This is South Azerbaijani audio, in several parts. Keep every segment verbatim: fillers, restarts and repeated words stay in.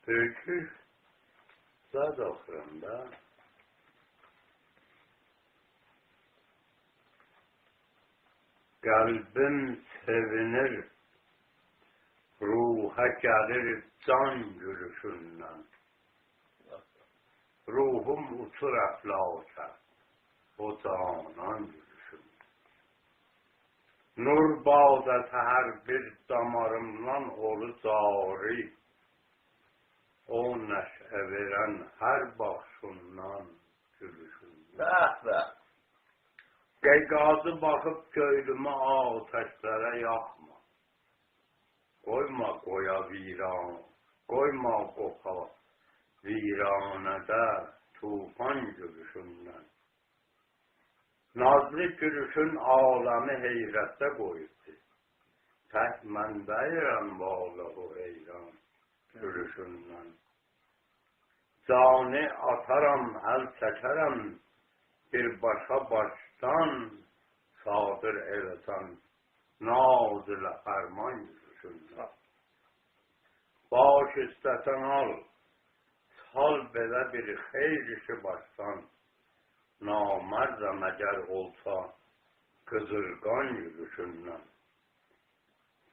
اؤیکو زاد اوخورام دا. قلبیم سئوینیر، روحا گلیر جان گولوشوندن. روحوم اوچور افلاکه، او جانان گولوشوندن. نور باده‌سی هر بیر داماریمدان اولور جاری. او نشأه وئرن هر باخیشیندان، گولوشوندن. به، به. قیقاجی باخیب کؤیلومو آتشلره یاخما. قویما قویا ویران، قویما قوپا ویرانه‌ده طوفان گولوشوندن. نازلی گولوشون عالمی حیرتده قویوبدور. تک من دئییرم والله و حیران گولوشوندن. جانی آتارام، ال چکرم بیر باشا باشدان، صادر ائله‌سن ناز ایله فرمان گولوشوندن. باش ایسته‌سن آل، سال بئله بیر خیر ایشی باشدان. نامردم اگر اولسا قیزیرغان گولوشوندن.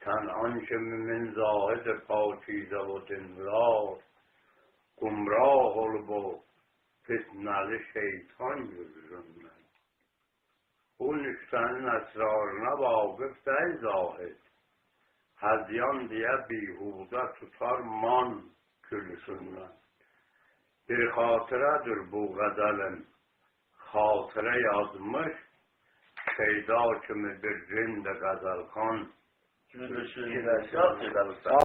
سن آن کی مومن زاهد پاکیزه و دیندار، گمراه اولوب او فتنه‌لی شیطان گولوشوندن. بو نکته‌نین اسرارینا واقف دئییل زاهد. هذیان دئیه بیهوده توتار مان گولوشوندن. بیر خاطره‌دیر بو غزلیم، خاطره یازمیش شیدا کیمی بیر رند غزلخوان گولوشوندن. گولوشوندن. چوخ گؤزل اوستاد.